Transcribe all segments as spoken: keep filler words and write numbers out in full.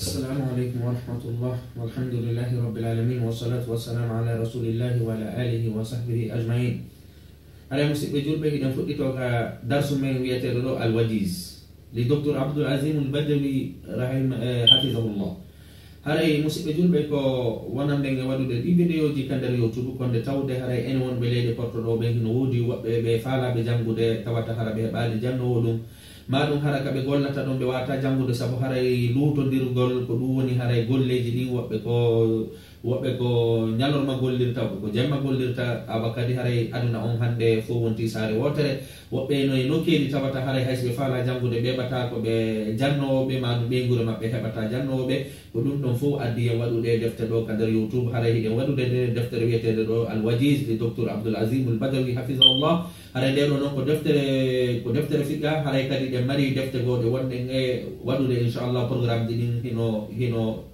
Assalamu aleykum wa rahmatullah. Walhamdulillahi rabbil alamin. Wassalatu wassalamu ala rasulillahi wa ala alihi wa sahbihi ajmain. Haray, musidɓe julɓe, hiɗen fuɗɗito ka darsu men wi'eteeɗo ɗo Al-Wajiz, li Docteur Abdul Azim Al-Badawi, rahim-, eh, hafizahullah. Haray, musidɓe julɓe, ko wonan ɗen e waɗude ɗi videoji ka nder YouTube, ko nde tawde haray enen wonɓe leyɗe Porto ɗo ɓen hino woodi woɓɓe ɓe faalaaɓe janngude, tawata hara ɓe heɓaali jannoowo ɗum. Maa ɗum hara ka ɓe gollata ɗon ɓe waata janngude, sabu haray luutondirgol ko ɗum woni haray golleeji ɗin, woɓɓe ko, woɓɓe ko ñalorma gollirta, woɓɓe ko jemma gollirta, awa kadi haray aduna on hannde fof wonti saare wootere. Woɓɓe no e nokkeeli tawata haray hay so ɓe faalaa janngude ɓe heɓataa ko ɓe jannooɓe, maa ɗum ɓeynguure maɓɓe heɓataa jannooɓe. Ko ɗum ɗon fof addi en waɗude defte ɗo ka nder YouTube. Haray hiɗen waɗude nde deftere wi'eteende ɗo Al-Wajiz li Docteur Abdul Azim Al-Badawi hafizahullah. Haray nde ɗo noon ko deftere, ko deftere fiqha, haray kadi ɗen mari defte goo ɗe wonɗen e waɗude, inchallah, programme ji ɗin hino, hino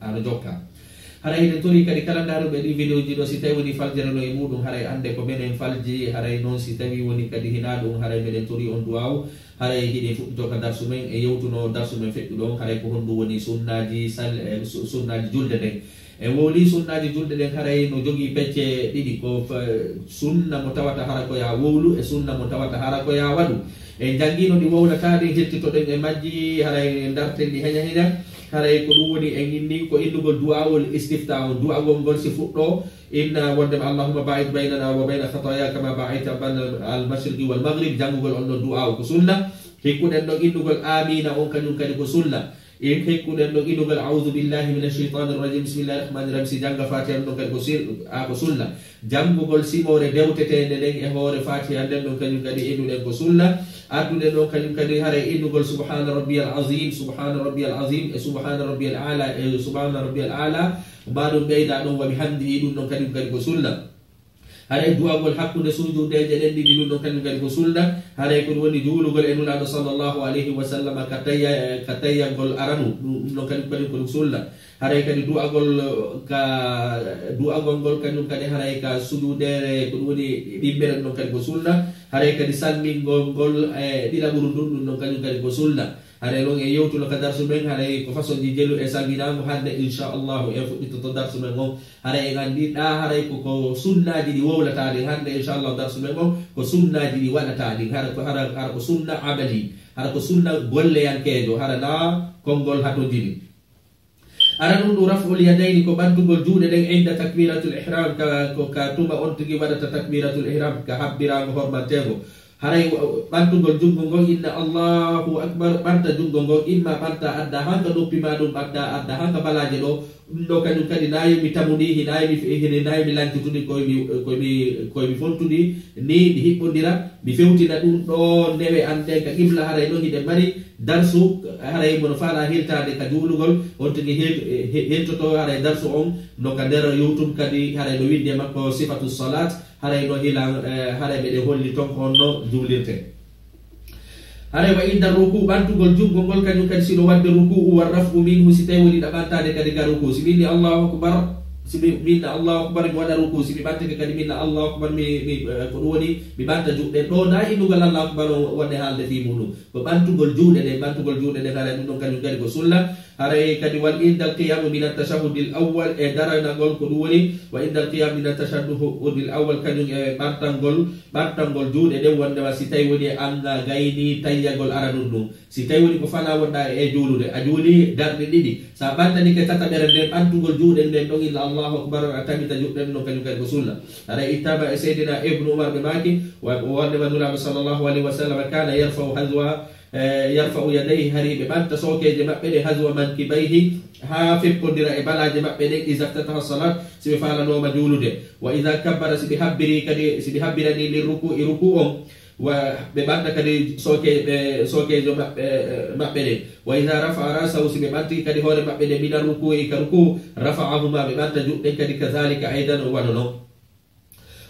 ano jokka. Haray hiɗen tori kadi kala ndaaruɓe ɗi vidéo ji ɗo, si tawi woni faljere no e muɗum, haray annde ko menen falji, haray noon si tawi woni kadi hinaa ɗum, haray meɗen tori on duwaawu. Haray hiɗen fuɗɗito ka darsu men, e yewtuno darsu men feƴƴuɗo on, haray ko honɗum woni sunnaaji sal-, eh, su-, sunnaaji julde ɗen. En wowli sunnaaji julde ɗen, haray no jogii pecce ɗiɗi, ko fa-, sunna mo tawata hara ko yaa wowlu, e sunna mo tawata hara ko yaa waɗu. En janngino ɗi wowlataa ɗin, hettitoɗen e majji, haray darten ɗi heña heña. Haray ko ɗum woni en inni ko innugol du'aawul istifta on, du'agol ngol si fuɗɗo, inna wondema, "Allahumma ba'id baynana wa bayna khataya kama ba'ayta bayna al-mashriqi wal maghrib." Janngugol on ɗon du'aawu ko sunna. Hikkuɗen ɗon innugol "Aamiina" on, kañum kadi ko sunna. En hikkuɗen ɗon innugol "A'udhu billahi minash shaytanir rajim, bismillahir rahmanir rahim." Si jannga Fatiha on ɗon kadi ko sir-, a, ko sunna. Janngugol simoore dewteteende nden e hoore Fatiha nden ɗon kañum kadi innuɗen ko sunna. Adduɗen ɗon kañum kadi haray innugol "Subhana rabbiyal azim, subhana rabbiyal azim" e "Subhana rabbiyal a'la" e "Subhana rabbiyal a'la." Maa ɗum ɓeyda ɗon "wa bihamdihi", ɗum ɗon kañum kadi ko sunna. Haray du'agol hakkunde sujuudeeje ɗen ɗiɗi, ɗum ɗon kañum kadi ko sunna. Haray ko ɗum woni juulugol e Nulaaɗo sallallahu alayhi wa sallam ka tayya-, ka tayyagol aranu, ɗum ɗon kañum kadi ko ɗum sunna. Haray kadi du'agol, ka du'agol ngol kañum kadi haray ka sujuudeere, ko ɗum woni ɗimmere, ɗum ɗon kadi ko sunna. Haray kadi salmingol ngol e ɗiɗaɓuru ndun, ɗum ɗon kañum kadi ko sunna. Haray noon en yewtuno ka darsu men, haray ko façon ji jelu e salminaango. Hannde, inchallahu, en fuɗɗitoto darsu men on. Haray en anndi ɗa, haray ko, ko sunnaaji ɗi wowlataa ɗin. Hannde, inchallahu, darsu men on ko sunnaaji ɗi waɗataa ɗin. Hara ko, hara, hara ko sunna amali, hara ko sunna golleyankeejo, hara na konngol hatonjini. Ara ɗum ɗum raf'ul yadayni, ko ɓantugol juuɗe ɗen, inda takbiratul ihram, ka, ko ka tuma on tigi waɗata takbiratul ihram, ka habbiraango hormanteego. Haray wa-, ɓantugol junngo ngon, inna Allahu akbar, ɓanta junngo ngon, imma ɓanta adda han ka noppi ma ɗum, ɓanta adda han ka balaaje ɗo. Ɗum ɗo kañum kadi nayi mi tamuni, hinayi mi fe-, hinayi mi lancutuni, koy mi, koy mi, koy mi fontuni, ni mi hiɓɓondira, mi fewtina ɗum ɗo newe an ɗen ka qibla. Haray ɗon hiɗen mari darsu, haray mono faala hirtaade ka juulugol, on tigi hir-, he-, hirtoto haray darsu on no ka nder YouTube kadi, haray no winde makko Sifatu Salat, haray no hilan, eh, haray meɗen holli ton ko on no juulirte. Haray wa inda ruku, ɓantugol junngo ngol kañum kadi sino wadde ruku'u, wa raf'u minhu, si tawi woni ɗaɓantaade kadi ka ruku. Si min ni Allahu akbar, si mi, min na Allahu akbar, mi waɗa ruku, si mi ɓantike kadi min na Allahu akbar, mi, mi, eh, ko ɗum woni mi ɓanta juuɗe. Ɗo na innugol Allahu akbar o wonde haalde fii muɗum. Ko ɓantugol juuɗe ɗen, ɓantugol juuɗe ɗen, haray ɗum ɗon kañum kadi ko sunna. Haray kadi wal indal qiyamu min at-tashahhudil awwal, e daranagol ko ɗum woni, wa indal qiyam min at-tashahhudil awwal, kañum e ɓantangol, ɓantangol juuɗe ɗen wondema si tawi woni an a gayni tayyagol aranun ɗum. Si tawi woni ko fana wonɗa e juulude, a juuli darɗe ɗiɗi. Sa ɓantanike tataɓere nden, ɓantugol juuɗe nden ɗon illa Allahu akbar, a tamita juuɗe ɗen ɗon kañum kadi ko sunna. Haray ittama e Seydina Ibnu Umar ɓe maaki, wa-, wondema Nulaaɗo sallallahu alayhi wa sallam kana yarfa'u hazwa, eh, yarfa'u yadayhi, hari ɓe ɓanta sookeeje maɓɓe ɗe hazwa mankibayhi, haa feppondira e balaaje maɓɓe ɗen, iza iftataha salat, si ɓe faalanooma juulude. Wa iza kabbara, si ɓe habbiri kadi, si ɓe habbirani lil ruku'i ruku on, wa ɓe ɓanta kadi sooke-, ɓe sookeejo maɓɓe, maɓɓe ɗen. Wa iza rafa'a ra'sahu, si ɓe ɓanti kadi hoore maɓɓe ɗen, mina ruku'i ka ruku, rafa'ahuma, ɓe ɓanta juuɗe ɗen kadi, kazalika aidan, wano non.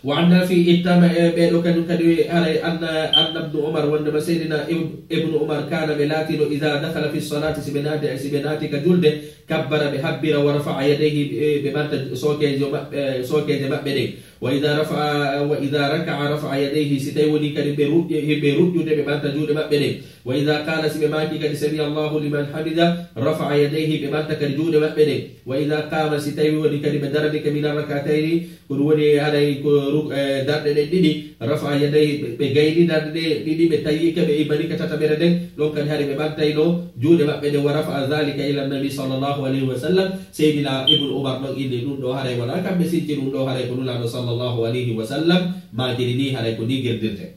Wa an Nafi, ittama e ɓeeɗo kañum kadi, haray anna, anna Ibnu Umar, wondema Seydina Ib-, Ibnu Umar, kana ɓe laatino, iza dakhala fi salati, si ɓe naati, si ɓe naati ka julde, kabbara, ɓe habbira, wa rafa'a yadayhi, ɓe, ɓe ɓanta sookeejo maɓɓe, sookeeje maɓɓe ɗen. وإذا رفع، وإذا ركع رفع يديه, si tawi woni kadi ɓe ruƴƴe, ɓe ruƴƴude, ɓe ɓanta juuɗe maɓɓe ɗen. وإذا قال, si ɓe maaki kadi, سمع الله لمن حمده, رفع يديه, ɓe ɓanta kadi juuɗe maɓɓe ɗen. وإذا قام, si tawi woni kadi ɓe daranike, من الركعتين, ko ɗum woni haray ko ru-, eh, darɗe ɗen ɗiɗi, رفع يديه, ɓe, ɓe gayni darɗe ɗen ɗiɗi, ɓe tayyike, ɓe immanike tataɓere nden, ɗon kadi haray ɓe ɓantayno juuɗe maɓɓe ɗen. ورفع ذلك إلى النبي صلى الله عليه وسلم, Seydina Ibnu Umar ɗon inni ɗum ɗo haray wonaa kamɓe sinci ɗum ɗo, haray ko Nulaaɗo sallallahu alayhi wa sallam maakiri ni, haray ko ni girdirte.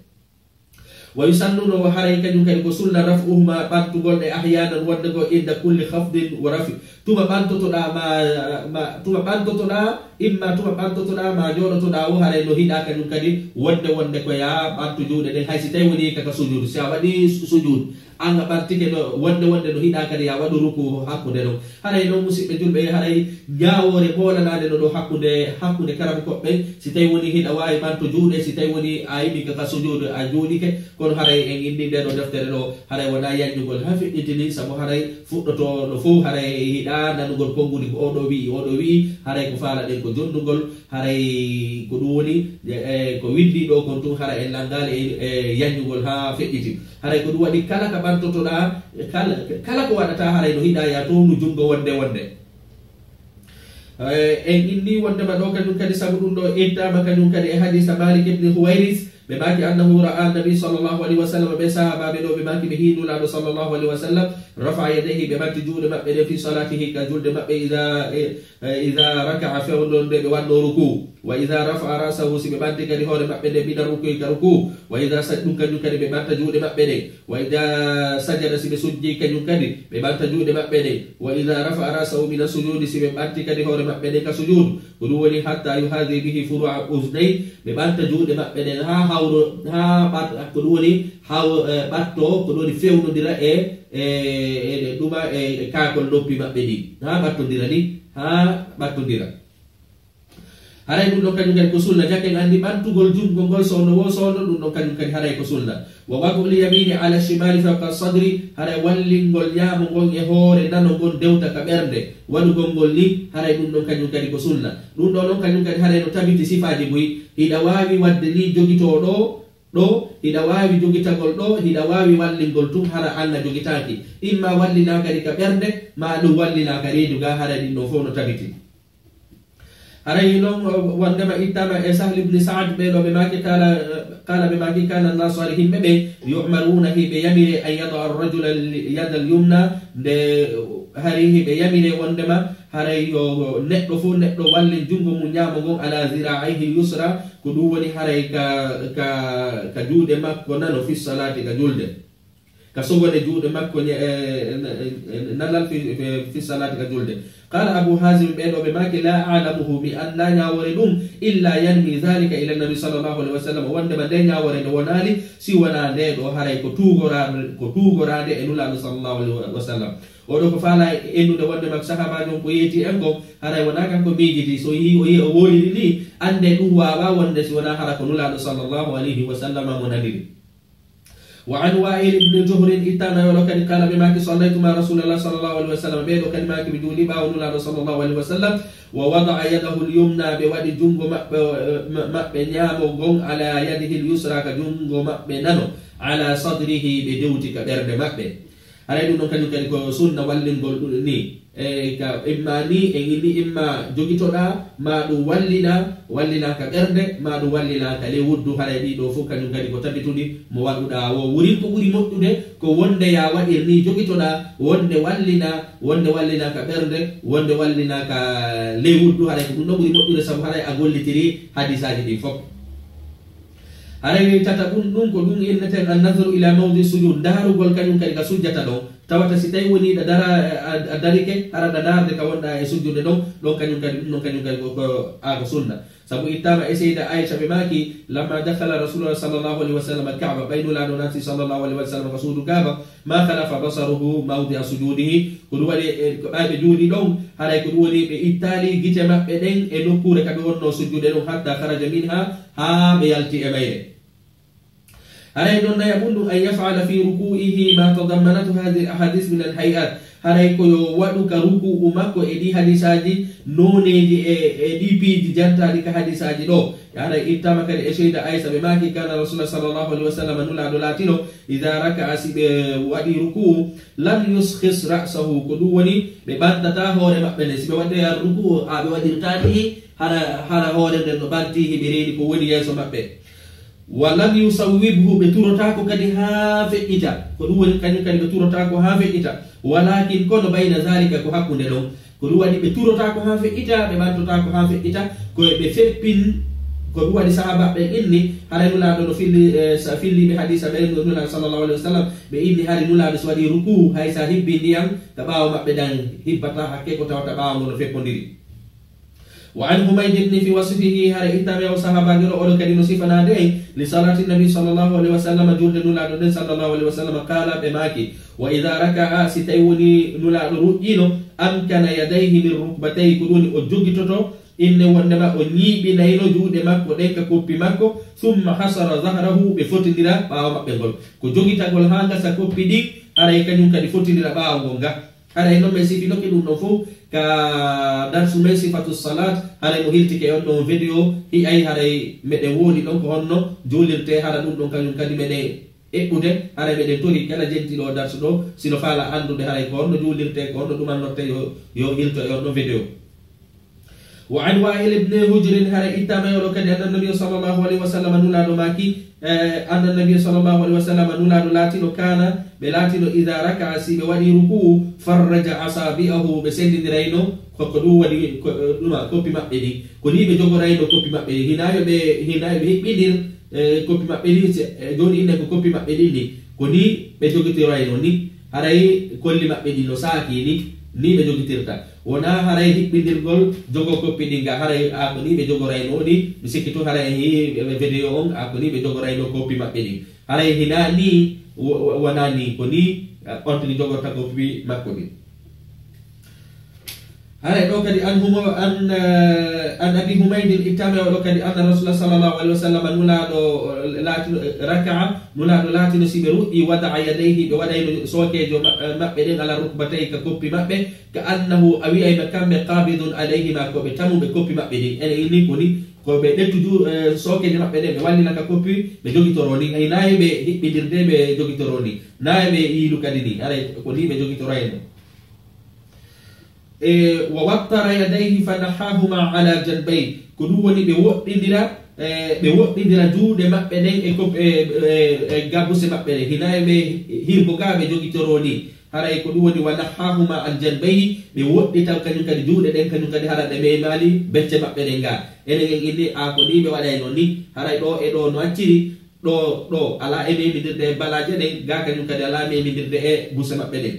ويسن, no haray kañum kadi ko sunna, رفعهما, ɓantugol ɗe, أحيانا, wonde ko, عند كل خفض ورفع, tuma ɓantotoɗaa ma, ma, tuma ɓantotoɗaa, imma tuma ɓantotoɗaa ma jooɗotoɗaa o, haray no hiɗaa kañum kadi wonde, wonde ko yaa ɓantu juuɗe ɗen, hay si tawi woni ka, ka sujuudu, si a waɗi su-, sujuudu, an a ɓantike no, wonde, wonde no hiɗaa kadi yaa waɗu ruku hakkunde ɗon. Haray noon, musidɓe julɓe, haray ñaawoore moolanaande no ɗo hakkunde, hakkunde karabu koɓɓe. Si tawi woni hiɗa waawi ɓanto juuɗe, si tawi woni a yimi ka, ka sujuudu, a juuɗike, kono haray en inni nde ɗo deftere ɗo, haray wonaa yanñugol haa feƴƴitini, sabu haray fuɗɗotooɗo fof haray hiɗaa nanugol konngudi ko oo ɗo wi'i, oo ɗo wi'i, haray ko faalaɗen ko jonnugol, haray ko ɗum woni, e, e, ko winndii ɗo kon tun, haray en lanndaali e, e yanñugol haa feƴƴiti. Haray ko ɗum waɗi kala ka ɓantotoɗaa, kala, kala ko waɗataa, haray no hiɗaa yaa townu junngo wonde wonde. Eh, en inni wondema ɗo kañum kadi, sabu ɗum ɗo ittaama kañum kadi e hadiisa Malik ibn Huwairis, ɓe maaki, أنه رأى النبي صلى الله عليه وسلم, ɓe sahaabaaɓe ɗo ɓe maaki ɓe hii Nulaaɗo sallallahu alayhi wa sallam, رفع يديه, ɓe ɓanti juuɗe maɓɓe ɗe, في صلاته, ka julde maɓɓe, إذا, eh, eh, إذا ركع, fewndo nde ɓe wanno ruku, وإذا رفع رأسه, si ɓe ɓanti kadi hoore maɓɓe nde, من الركوع, ka ruku, وإذا سجد, ɗum kañum kadi ɓe ɓanta juuɗe maɓɓe ɗe, وإذا سجد, si ɓe sujji kañum kadi, ɓe ɓanta juuɗe maɓɓe ɗe, وإذا رفع رأسه من السجود, si ɓe ɓanti kadi hoore maɓɓe ɗe ka sujuudu, ko ɗum woni حتى يحاذي به فروع أذنيه, ɓe ɓanta juuɗe maɓɓe ɗen haa hawro, haa ɓat-, ko ɗum woni haw-, eh, ɓatto, ko ɗum woni fewnodira e, e, e, e ɗuma e, e kaakol noppi maɓɓe ɗi, haa ɓattondira ni, haa ɓattondira. Haray ɗum ɗon kañum kadi ko sunna, jake en anndi ɓantugol junngo ngol soono wo soono, ɗum ɗon kañum kadi haray ko sunna. ووضع اليمين على الشمال فوق الصدر, haray wallingol ñaamo ngon e hoore nano ngon dewta ka ɓernde, waɗugol ngol ni, haray ɗum ɗon kañum kadi ko sunna. Ɗum ɗo ɗon kañum kadi haray no tabiti sifaaji buy, hiɗa waawi waɗde ni jogitoo ɗo, ɗo, hiɗa waawi jogitagol ɗo, hiɗa waawi wallingol tun hara an a jogitaaki. Imma wallinaa kadi ka ɓernde, maa ɗum wallinaa ka reedu ga, haray ɗin ɗon fof no tabiti. Haray noon, wondema ittaama e Sahl ibn Sa'd, ɓee ɗoo ɓe maaki, qaala, qaala ɓe maaki, كان الناس, hari yimɓe ɓe, يؤمرون, hiɓe yamire, أن يضع الرجل اليد اليمنى, nde hari hiɓe yamire wondema haray yo neɗɗo fof, neɗɗo wallin junngo mum ñaamo ngon, على ذراعه اليسرى, ko ɗum woni haray ka, ka, ka juuɗe makko nano, في الصلاة, ka julde. Ka sogone juuɗe makko ñe-, e, e, e, nanal في, في, في الصلاة, ka julde. قال أبو حازم, ɓee ɗoo ɓe maaki, لا أعلمه, mi anndaa ñaawoore ɗum, إلا ينمي ذلك إلى النبي صلى الله عليه وسلم, wondema nde ñaawoore nde wonaali, si wonaa nde ɗoo haray ko tuugoraa-, ko tuugoraade e Nulaaɗo صلى الله عليه وسلم. Oo ɗoo ko faalaa e ennude wondema sahaabaajo on ko yeetii en kon, haray wonaa kanko miijiti, so yii o yii o wooliri ni, annde ɗum waawaa wonde si wonaa hara ko Nulaaɗo صلى الله عليه وسلم mo naniri. وعن وائل بن جحر, ittaama e oo ɗoo kadi, قال, ɓe maaki, صليت مع رسول الله صلى الله عليه وسلم, ɓee ɗoo kadi maaki, mi juulii ɓaawo Nulaaɗo صلى الله عليه وسلم, ووضع يده اليمنى, ɓe waɗi junngo maɓɓe, ma-, maɓɓe ñaamo ngon, على يده اليسرى, ka junngo maɓɓe nano, على صدره, ɓe dewti ka ɓernde maɓɓe. Haray ɗum ɗon kañum kadi ko sunna wallingol ɗum ni. E ka imma ni, en inni imma jogitoɗaa, maa ɗum wallinaa, wallinaa ka ɓernde, maa ɗum wallinaa ka ley wuddu. Haray ɗii ɗoo fof kañum kadi ko tabituɗi mo waɗuɗaa o. Wurin ko ɓuri moƴƴude ko wonde yaa waɗir ni, jogitoɗaa, wonde wallinaa, wonde wallinaa ka ɓernde, wonde wallinaa ka ley wuddu. Haray ko ɗum ɗon ɓuri moƴƴude, sabu haray a gollitirii hadiisaaji ɗin fof. Haray tataɓun ɗum ko ɗum inneten النظر إلى موضع السجود, ndaarugol kañum kadi ka sujjata ɗon. Tawata si tawi woni ɗa dara, a, a darike, hara ɗa ndaarde ka wonɗaa e sujjude ɗon, ɗon kañum kadi, ɗum ɗon kañum kadi ko, ko, a, ko sunna. Sabu ittaama e Seyda Aisha ɓe maaki, لما دخل رسول الله صلى الله عليه وسلم الكعبة, ɓay Nulaaɗo naati صلى الله عليه وسلم ka suudu Kaaba, ما خلف بصره موضع سجوده, ko ɗum waɗi, e, ko ɓayɓe juuli ɗon, haray ko ɗum woni ɓe ittaali gite maɓɓe ɗen e nokkuure ka ɓe wonnoo sujjude ɗon, حتى خرج منها, haa ɓe yalti e mayre. Haray ɗon nayaɓun ɗum, an yaf'ala fi ruku'ihi ma tadammanatu hadhihi al-ahadith min al-hay'at. Haray ko yo waɗu ka ruku'u makko e ɗi hadisaaji nooneeji e, e ɗi piiji jantaaɗi ka hadisaaji ɗo. Haray ittama kadi e seyda Aysa ɓe maaki, kana Rasulullah sallallahu alaihi wasallam, Nulaaɗo laatino, idha raka'a, si ɓe waɗi ruku'u, lam yuskhis ra'sahu, ko ɗum woni ɓe ɓantata hoore maɓɓe nden. Si ɓe waɗi ruku'u, a ɓe waɗirta ni, hara, hara hoore nden no ɓanti, hiɓe reeni ko woni yeeso maɓɓe. Wa lam yusawwibhu, ɓe turotaako kadi haa feƴƴita. Ko ɗum woni kañum kadi ɓe turotaako haa feƴƴita. Walakin kono bayna zalika, ko hakkunde ɗon. Ko ɗum waɗi ɓe turotaako haa feƴƴita, ɓe ɓantotaako haa feƴƴita. Ko ɓe feppin, ko ɗum waɗi sahaaba ɓe inni, haray Nulaaɗo no filli, eh, sa-, filli ɓe hadiisa ɓe, no Nulaaɗo sallallahu alaihi wasallam, ɓe inni hari Nulaaɗo so waɗi ruku, hay sa hibbi ndiyam, ka ɓaawo maɓɓe dan hibbata hakke ko tawata ɓaawo ngo no feppondiri. Wa an Humayd ibn fi wasfihi, hara ittama o sahaabaajo ɗo, oɗo kadi no sifanaade en, li salaati nabi sallallahu alaihi wasallam, julde Nulaaɗo nden sallallahu alaihi wasallam, qaala, ɓe maaki, wa idha raka'a, si tawi woni Nulaaɗo ruƴƴiino, amkana yadayhi min rukbatayhi, ko ɗum woni o jogitoto, inne wondema o ñiiɓinayno juuɗe makko ɗen ka koppi makko, thumma hasara zahrahu, ɓe fotindira ɓaawo maɓɓe ngol. Ko jogitagol haa gasa koppi ɗin, haray kañum kadi fotindira ɓaawo ngol nga. Haray non men sifinoke ɗum ɗon fof ka darsu men sifatu salat, haray mo hiltike on ɗon video, hi'ay haray meɗen woodi ɗon ko honno juulirte, hara ɗum ɗon kañum kadi meɗen eɓɓude, haray meɗen tori kala jentiɗo o darsu ɗo, sino faala anndude haray ko honno juulirte, ko honno ɗumannorte, yo, yo hilto e on ɗon video. Wa an Wa'il ibn Hujrin, hara ittama e oɗo kadi, anna nabiya sallallahu alaihi wasallam, Nulaaɗo maaki, eh, anna nabiya sallallahu alaihi wasallam, Nulaaɗo laatino, kana, ɓe laatino, idha raka'a, si ɓe waɗi ruku'u, farraja asabi'ahu, ɓe senndindirayno, ko, ko ɗum waɗi, ko, eh, ɗuma, koppi maɓɓe ɗin. Ko ni ɓe jogorayno koppi maɓɓe ɗin. Hinaa yo ɓe, hinaa yo ɓe hiɓɓindir, eh, koppi maɓɓe ɗin, se, eh, jooni inne ko koppi maɓɓe ɗin ni. Ko ni ɓe jogitorayno ni. Haray kolli maɓɓe ɗin no saaki ni, ni ɓe jogitirta. Wonaa haray hiɓɓindirgol jogo koppi ɗin ga, haray a ko ni ɓe jogorayno ni, mi sikki tun haray en yii e video on, a ko ni ɓe jogorayno koppi maɓɓe ɗin. Haray hinaa ni, wo-, wo-, wonaa ni, ko ni, eh, on tigi jogorta koppi makko ɗin. Haray ɗo kadi an Huma-, an, eh, an Abi Humaydin ittama e oɗo kadi anna Rasulullah sallallahu alaihi wasallam Nulaaɗo, eh, laatino, eh, raka'a, Nulaaɗo laatino si ɓe ruƴƴi, wada'a yadayhi, ɓe waɗayno sookeejo ma-, eh, maɓɓe ɗen ala rukbatayhi ka koppi maɓɓe, ka annahu a wi'ayma kamɓe qabidun alayhima ko ɓe tamuɓe koppi maɓɓe ɗin. Ene inni ko ni, ko ɓe ƴettu ju-, eh, sookeejo maɓɓe ɗen, ɓe wallina ka koppi, ɓe jogitoro ni. Hay nayi ɓe hiɓɓindirde, ɓe jogitoro ni. Nayi ɓe yiilu kadi ni. Haray ko ni ɓe jogitorayno. E, wa wattara yadayhi fa nahahuma ala janbayhi. Ko ɗum woni ɓe woɗɗindira, e, ɓe woɗɗindira juuɗe maɓɓe ɗen e kop-, e, e, e gabuse maɓɓe ɗen. Hinaa e ɓe hirgo ga ɓe jogitoro ni. Haray ko ɗum woni wa nahahuma an janbayhi, ɓe woɗɗita kañum kadi juuɗe ɗen, kañum kadi hara ɗe memaali becce maɓɓe ɗen ga. Enen en inni, a, ko ni ɓe waɗayno ni. Haray ɗo e ɗo no acciri, ɗo, ɗo ala e memindirde e balaje ɗen, ga kañum kadi ala memindirde e guse maɓɓe ɗen.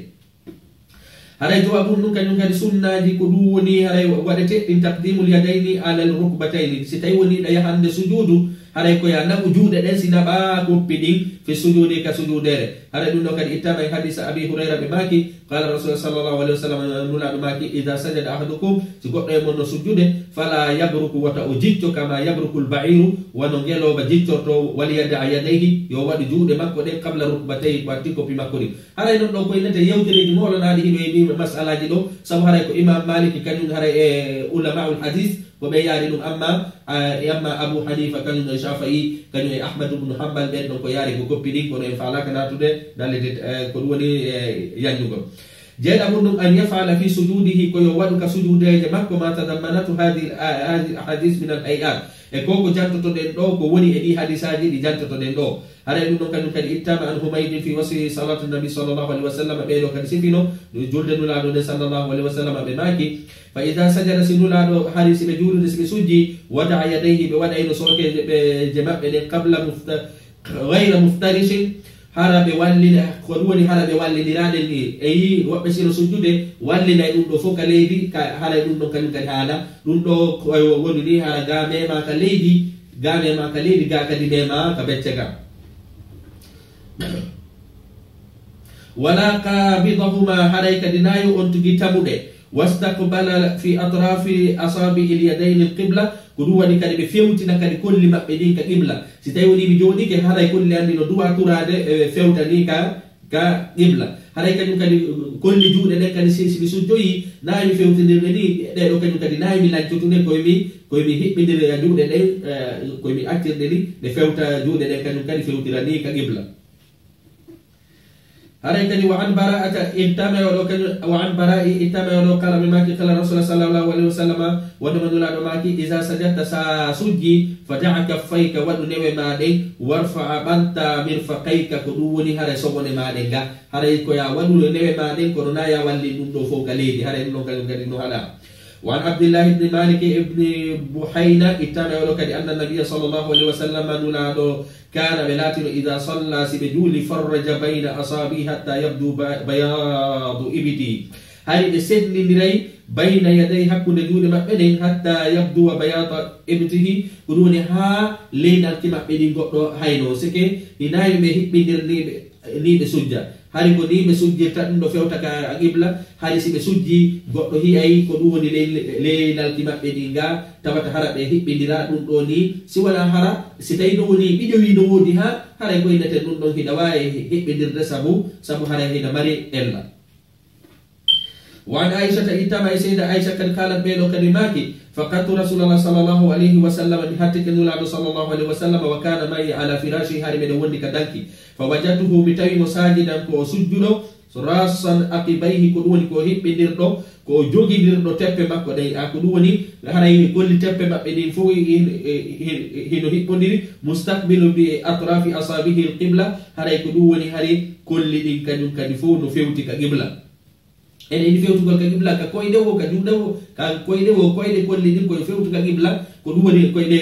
Haray jawabun ɗum kañum kadi sunnaaji ko ɗum woni haray waɗete ɗin taqdimul yadayni alal rukbatayni. Si tawi woni ɗa yahande sujuudu, haray ko ya naɓu juuɗe ɗen si naɓa koppi ɗin fi sujuudi ka sujuudere. Haray ɗum ɗo kadi ittama e hadisa Abi Hurayra ɓe maaki, qala Rasul sallallahu alaihi wasallam, Nulaaɗo maaki, idha sajada ahadukum, si goɗɗo e mon no sujjude, fala yabruku, wata o jicco, kama yabrukul ba'iru, wano ngelooba jiccorto, wal yada yadayhi, yo waɗu juuɗe makko ɗen qabla rukbatayhi, ɓanti koppi makko ɗin. Haray non ɗo ko innete yewtereeji moolonaaɗi hino e ɗi masalaaji ɗo, sabu haray ko Imam Malik kañum haray e ulamaul hadis ko ɓe yaari ɗum, amma, a, e amma Abu Hanifa kañum e Shafi'i kañum e Ahmad ibn Hanbal ɓen ɗon ko yaari ko koppi ɗin, kono en faalaaka naatude dallite, eh, ko ɗum woni, eh, yanjugol. Jeeɗa mun ɗum an yaf'ala fi sujudihi ko yo waɗu ka sujudeeje makko ma tadammanatu hadhihi, a, hadhihi ahadith min al hay'at. E ko ko jantotoɗen ɗo, ko woni e ɗi hadisaaji ɗi jantotoɗen ɗo. Haray ɗum ɗon kañum kadi ittama an Humaydin fi wasfi salatu nabi sallallahu alaihi wasallam, ɓeɗo kadi sifino julde Nulaaɗo nde sallallahu alaihi wasallam, ɓe maaki, fa idha sajada, si Nulaaɗo hari si ɓe juulude, si ɓe sujji, wada'a yadayhi, ɓe waɗayno sookeeje ɓe je maɓɓe ɗen qabla mufta-, ghayra muftarishin, hara ɓe wallina, ko ɗum woni hara ɓe walliniraɗen ni. E yi woɓɓe sino sujjude, wallinay ɗum ɗo fof ka leydi, ka, haray ɗum ɗon kañum kadi haala. Ɗum ɗo ko woni ni hara ga mema ka leydi, ga mema ka leydi, ga kadi mema ka becce ga. Wala qabidahuma, haray kadi nayo on tigi tamuɗe. واستقبل في أطراف أصابع اليدين القبلة. Ko ɗum waɗi kadi ɓe fewtina kadi kolli maɓɓe ɗin ka qibla. Si tawi woni ɓe jooɗike, haray kolli an ɗin no duwa turaade, e, fewta ni ka, ka qibla. Haray kañum kadi kolli juuɗe ɗen kadi si, si mi sujjoyi, nayi mi fewtindirde ni, ɗe ɗo kañum kadi nayi mi lancotude, koye mi, koye mi hiɓɓindira juuɗe ɗen, e, koye mi accirde ni, ɗe fewta juuɗe ɗen kañum kadi fewtira ni ka qibla. Haray kadi wa an bara'ata ittama yo ɗo kadi, wa an bara'i ittama yo ɗo kala ɓe maki kala rasulullah sallallahu alaihi wasallam, wonde ma nulaɗo maki, iza sajadta sa sujji, fa da'a kaffayka waɗu newe ma ɗen, warfa'a ɓanta mirfaqayka ko ɗum woni haray soɓone ma ɗen ga. Haray ko ya waɗu newe ma ɗen kono na ya walli ɗum ɗo fof ka leydi. Haray ɗum ɗon kañum kadi no haɗa. Wa an Abdillahi ibn Malik ibn Buhayna ittama yo ɗo kadi anna nabiyya sallallahu alaihi wasallam nulaɗo Kana ɓe laatino ida salla si ɓe juuli farraja bayna asaabihi hatta yabdu ba- bayadu ibti. Hari ɓe senndindiray bayna yaday hakkunde juuɗe maɓɓe ɗen hatta yabduwa bayada ibtihi. Ko ɗum woni haa leynalki maɓɓe ɗin goɗɗo hayno sike hinayi ɓe hiɓɓindirni ɓe ni ɓe sujja. Hari ko ni ɓe sujjirta ɗum ɗo fewta ka a qibla. Hari si ɓe sujji goɗɗo hiyay ko ɗum woni ley- leynalki maɓɓe ɗin ga tawata hara ɓe hiɓɓindira ɗum ɗo ni si wala hara si tawi no woni ɓiƴowi no woodi ha haray ko innete ɗum ɗon hiɗa wawi hiɓɓindirde sabu sabu haray hiɗa mari ella. Wa an aishata ittama e seyda aicha kadi kalat ɓeɗo kadi maaki, faqadtu rasulallah sallallahu alayhi wa sallam, mi hattike nulaɗo sallallahu alayhi wa sallam, wa kana ma'i ala firashi hari meɗen wondi ka danki. Fa wajadtuhu mi tawi mo sajidan ko o sujjuɗo, so rasan aqibayhi ko ɗum woni ko hiɓɓindirɗo ko o jogindirɗo teppe makko ɗen. A ko ɗum woni haray golli teppe maɓɓe ɗin fof hino hiɓɓondiri. Mustaqbilu bi atrafi asabihi alqibla. Haray ko ɗum woni hari kolli ɗin kañum kadi fof no fewti ka qibla. Ene ini fewtugol ka qibla ka koyɗe wo ka juuɗe wo ka koyɗe wo koyɗe kolli ɗin koye fewtu ka qibla. Ko ɗum woni koyɗe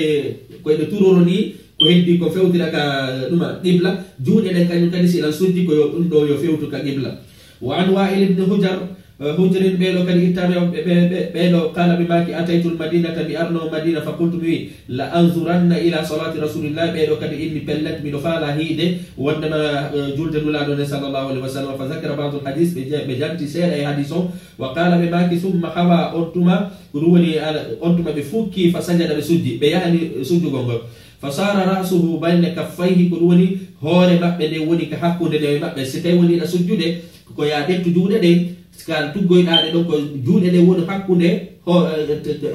koyɗe turoro ni ko heddi ko fewtira ka ɗuma qibla. Juuɗe ɗen kañum kadi si lan sujji ko yo ɗum ɗo yo fewtu ka qibla. Wa an wa'il ibn hujar hujrin ɓeɗo kadi ittama ɓeɗo kala ɓe maki ataytul madinata mi arno madina fa qultu mi wi la anzuranna ila salati rasulillah ɓeɗo kadi inni pellet miɗo faala hiide wondema julde nulaɗo nde sallallahu alaihi wasallam. Fa zakara ba'dul hadis ɓe janti seeɗa e hadis on. Wa qala ɓe maki summa hawa on tuma ko ɗum woni on tuma ɓe fukki fa sajada ɓe sujji ɓe yahani sujjugol ngol. Fa sara rasuhu bayna kaffayhi ko ɗum woni hoore maɓɓe nde woni ka hakkunde nde maɓɓe si tawi woni ɗa sujjude ko ya ƴettu juuɗe ɗen ka tuggoyɗaɗe ɗon ko juuɗe ɗen woni hakkunde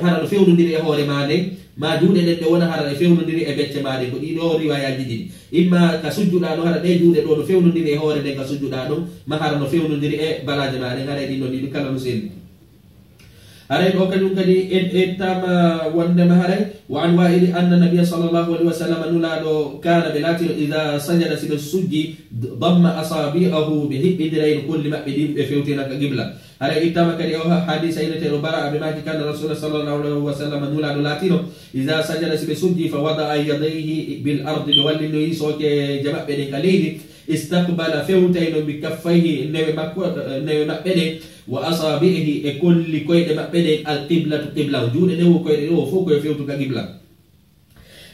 hara no fewnodiri e hoore ma nden ma juuɗe ɗen ɗe wona hara ɗe fewnodiri e becce ma ɗen ko ɗiɗo riwayaji ɗiɗi. Imma ka sujjuɗa ɗo hara ɗe juuɗe ɗo no fewnodiri e hoore nden ka sujjuɗa ɗon ma hara no fewnodiri e baraje ma ɗen haray ɗin ɗon ɗiɗi kala no selli. Haray ɗo kañum kadi en ettama wondema haray wa an wa'ili anna nabiya sallallahu alaihi wasallam nulaɗo kana ɓe latino ida sajada siɓe sujji damma asabi'ahu ɓe hiɓɓindirayno kolli maɓɓe ɗin ɓe fewtina ka qibla. Haray ittama kadi o hadisa ineteɗo bara aɓe maki kana rasulullah sallallahu alaihi wasallam nulaɗo latino ida sajada siɓe sujji fa wada'a yadayhi bil ardi ɓe wallinoyi sokeje maɓɓe ɗen ka leydi. Istaqbala fewtayno bi kaffayhi newe makko newe maɓɓe ɗen wa asabi'ihi e kolli koyɗe maɓɓe ɗen alqiblatu qibla o juuɗe ɗen wo koyɗe ɗen wo fof koye fewtu ka qibla.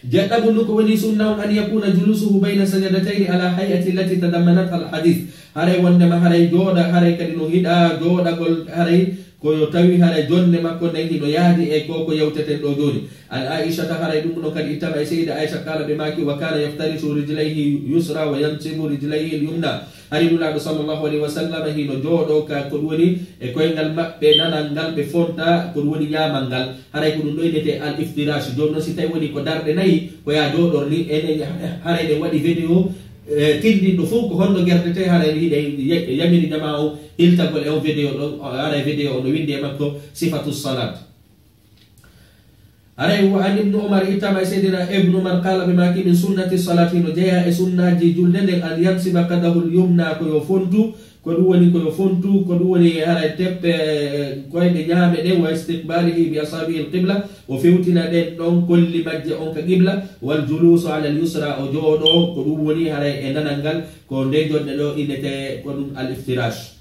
Jeɗɗaɓun ɗum ko woni sunna on an yakuna julusuhu bayna sajadatayni ala hay'ati allati tadammanat al hadith. Haray wondema haray jooɗa haray kadi no hiɗa jooɗagol haray koyo tawi haray jonde makko nden hino yaadi e ko ko yewteten ɗo jooni. An aishata haray ɗum ɗon kadi ittama e seyda aisha kala ɓe maki wa kana yaftarishu rijlayhi yusra wa yansibu rijlayhi lyumna. Hari nulaɗo sallallahu alaihi wasallam hino jooɗo ka ko ɗum woni e koyngal maɓɓe nanal ngal ɓe fonta ko ɗum woni ñaamal ngal. Haray ko ɗum ɗo innete al iftirash. Jooni noon si tawi woni ko darɗe nayi ko ya jooɗor ni enen haray ɗen waɗi vidéo tinɗinɗo fof ko honno gerdete haray hiɗen yamiri jama o iltagol e on vidéo ɗon. Haray vidéo o no windi e makko sifatu salat. Haray wa an ibnu umar ittama e seydina ibnu umar qala ɓe maki min sunnati salati no jeeya e sunnaji julde nden an yansiba kadahu lyumna ko yo fontu ko ɗum woni ko yo fontu ko ɗum woni haray teppe koyɗe ñaame ɗen wa istiqbalihi bi asabihi lqibla o fewtina ɗen ɗon kolli majje on ka qibla wal julusu ala lyusra o jooɗo ko ɗum woni haray e nanal ngal ko nde jonɗe ɗo innete ko ɗum al iftirash.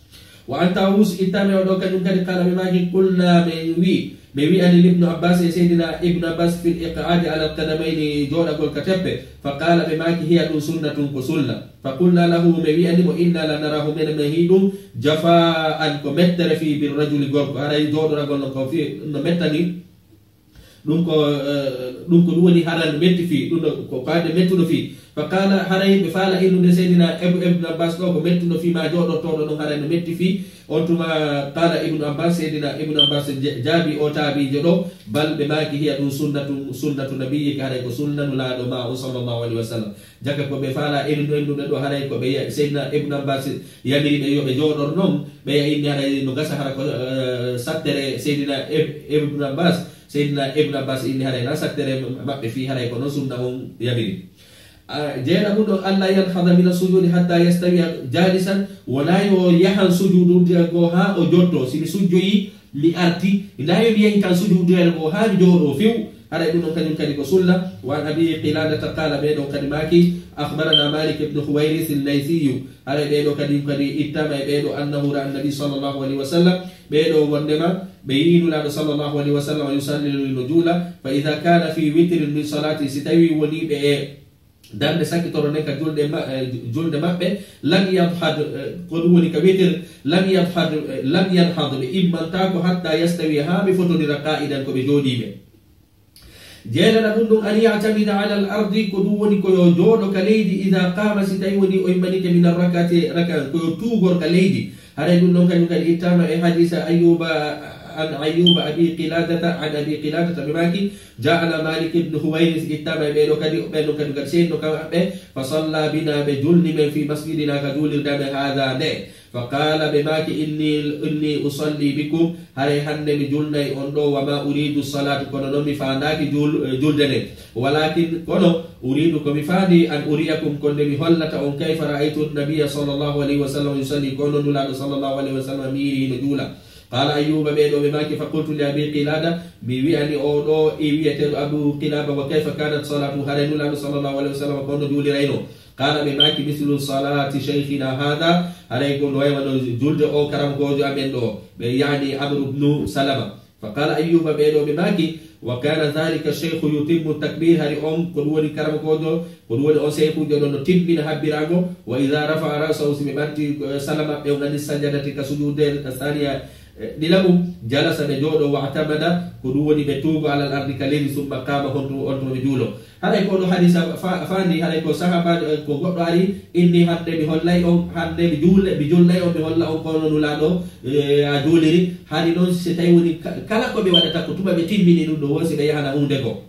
Wa an tawus ittame o ɗo kañum kadi kala ɓe maki kulna men wi Ɓe wi'ani Ibnu Abbas e Seydina Ibnu Abbas fil iq'adi ala qadamayni, jooɗagol ka teppe. Fa qala, ɓe maaki, hiya, ɗum sunnatun, ko sunna. Fa qulna lahu, ɓe wi'ani mo, inna la narahu, menen men hii ɗum, jafaan, ko mettere fii bir rajuli, gorko. Haray jooɗoragol non ko fii no mettani. Ɗum ko, eh, ɗum ko ɗum woni haray no metti fii. Ɗum ɗo ko, ko adde mettuɗo fii. Fa qala, haray ɓe faala innude Seydina Ibnu, Ibnu Abbas ɗo ko mettuɗo fii ma jooɗortooɗo ɗon haray no metti fii. On tuma qala Ibnu Abbas, Seydina Ibnu Abbas ja-, jaabi o taabiijo ɗo, bal ɓe maaki hiya ɗum sunnatu, sunnatu nabiyyika, haray ko sunna Nulaaɗo ma on sallallahu alaihi wasallam. Jaka ko ɓe faala innu-, innude ɗo haray ko ɓe ya-, Seydina Ibnu Abbas yamiri ɓe yo ɓe jooɗor non, ɓe ya inni haray no gasa hara ko, eh, sattere Seydina Ib-, Ibnu Abbas, Seydina Ibnu Abbas inni haray na sattere maɓɓe fii haray ko non sunna on yamiri. Ah, jeeɗa mum ɗo, alla yanhada mina sujudi hatta yastawiya jalisan, wona yo yahan sujudu go haa o jotto. Si mi sujjoyi, mi arti, na yo mi yahi tan sujudu go haa mi jooɗo few. Haray ɗum ɗon kañum kadi ko sunna. Wa an Abi Qiladata qala, ɓee ɗon kadi maaki, akhbarana Malik ibn Huwairis al-Laythiyu. Haray ɓee ɗo kadi, kadi ittama e ɓee ɗo, annahu ra'a an-nabi sallallahu alaihi wasallam. Ɓee ɗo wondema ɓe yi'i Nulaaɗo sallallahu alaihi wasallam yusalli no juula. Fa idha kana fi witrin min salati, si tawi woni ɓe e darnde sakkitoro nden ka julde ma-, eh, julde maɓɓe, lam yadhad, eh, ko ɗum woni ka witir, lam yadhad, eh, lam yanhad, ɓe immantaako hatta yastawi, haa ɓe fotondira qa'idan, ko ɓe jooɗiiɓe. Jeeɗaɗa ɗum ɗum, an ya'tamida ala al ardi, ko ɗum woni ko yo jooɗo ka leydi, idha qama, si tawi woni o immanike min arrakati, raka, ko yo tuugor ka leydi. Haray ɗum ɗon kañum kadi ittama e hadisa Ayyuba, an Ayyuba Abi Qiladata, an Abi Qiladata ɓe maaki, ja'ana Malik ibn Huwairis, ittama e ɓee ɗo kadi, ɓen ɗon kañum kadi seenno ka maɓɓe, fa salla bina, ɓe julni men fi masjidina ka juulirde amen hada nde. Fa qala, ɓe maaki, inni, inni usalli bikum, haray hande mi julnay on ɗo, wa ma uridu salatu, kono non mi faandaaki jul-, eh, julde nde. Walakin, kono, uridu, ko mi faandi, an uriyakum, ko nde mi hollata on, kayfa ra'aytu nabiyya sallallahu alayhi wa sallam yusalli, ko non Nulaaɗo sallallahu alayhi wa sallam mi yi'i hino juula. Qala Ayyuba, ɓee ɗo ɓe maaki, fa qultu li Abi Qilada, mi wi'ani o ɗo e wi'eteeɗo Abu Qilaba, wa kayfa kanat salatu, haray Nulaaɗo sallallahu alayhi wa sallam ko no juulirayno. Qala, ɓe maaki, mislu salati shaykhina hada, haray ko no way wano julde o karamokoojo amen ɗo, ɓe yani Amru ibnu Salama. Fa qala Ayyuba, ɓee ɗo ɓe maaki, wa kana dhalika shaykhu yutimmu takbir, hari on ko ɗum woni karamokoojo, ko ɗum woni on seykuujo ɗon no timmina habbirango, wa idha rafa'a ra'sahu, si ɓe ɓanti, eh, sala maɓɓe on ani sajadati ka sujude, eh, thaniya, eh, ɗiɗaɓum, jalasa ɓe jooɗo, wa atamada, ko ɗum woni ɓe tuugo alal ardi ka leydi, summa qama, honto on to ɓe juulo. Haray ko ɗo hadisa fa-, faandi, haray ko sahaba, eh, ko goɗɗo ari, inni hande mi hollay on, hande mi juule, mi julnay on, mi holla on kono Nulaaɗo, eh, a juuliri. Hani noon si tawi woni ka-, kala ko ɓe waɗata ko tuma ɓe timmini ɗum ɗo, won si ɓe yahana huunde ko.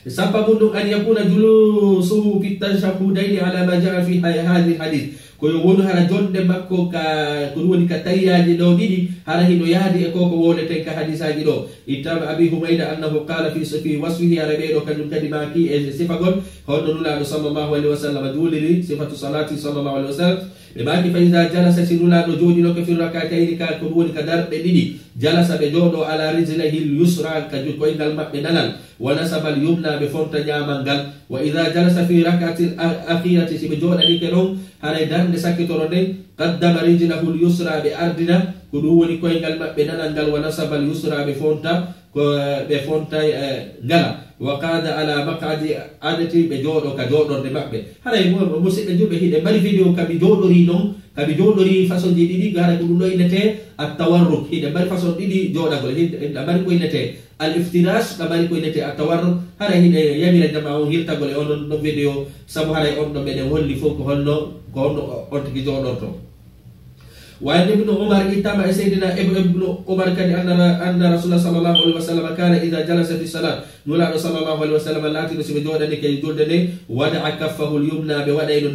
Sappa mum ɗum, an yakuna julusuhu fi tashahhudayni ala ma jaa fi ha-, hadhihi hadith. Ko yo wonu hara jonde makko ka, ko ɗum woni ka tayyaaji ɗo ɗiɗi, hara hino yaadi e ko ko wowleten ka hadisaaji ɗo. Ittama Abi Humayda annahu qala fi, fi wasfihi, hara ɓee ɗo kañum kadi maaki e sifagol, honno Nulaaɗo sallallahu alayhi wa sallam juuliri, sifatu salati sallallahu alayhi wa sallam. Ɓe maaki, fa iza jalasa, si Nulaaɗo jooɗinoke fi rak'atayni, ka ko ɗum woni ka darɗe ɗiɗi, jalasa ɓe jooɗo ala rijlihi al yusra, ka ju-, koyngal maɓɓe nanal. Wa nasaba al yumna, ɓe fonta ñaamal ngal. Wa idha jalasa fi rak'ati al a-, akhirati, si ɓe jooɗanike ɗon, haray darnde sakkitoro nden, qaddama rijlahu al yusra, ɓe ardina, ko ɗum woni koyngal maɓɓe nanal ngal, wa nasaba al yusra, ɓe fonta, ko, ɓe fonta, eh, ngala. Wa qa'ada ala maq'adi adati, ɓe jooɗo ka jooɗorde maɓɓe. Haray mo, mo, musidɓe julɓe, hiɗen mari video ka mi jooɗori non, ka mi jooɗori façon ji ɗiɗi, haray ko ɗum ɗo innete at tawarruk. Hiɗen mari façon ɗiɗi jooɗagol, hiɗen mari ko innete al iftirash, ɗa mari ko innete at tawarruk. Haray hiɗen yamira jama on hirtagol e on, on, on video, sabu haray on ɗo meɗen holli fof ko honno, ko honno on tigi jooɗorto. Wa an ibnu Umar, ittama e Seydina Ibnu, Ibnu Umar kadi, anna ra-, anna Rasulullah sallallahu alaihi wasallam kana idha jalasa fi salat, Nulaaɗo sallallahu alaihi wasallam laatino si ɓe jooɗanike e julde nde, wada'a kaffahu al yumna, ɓe waɗayno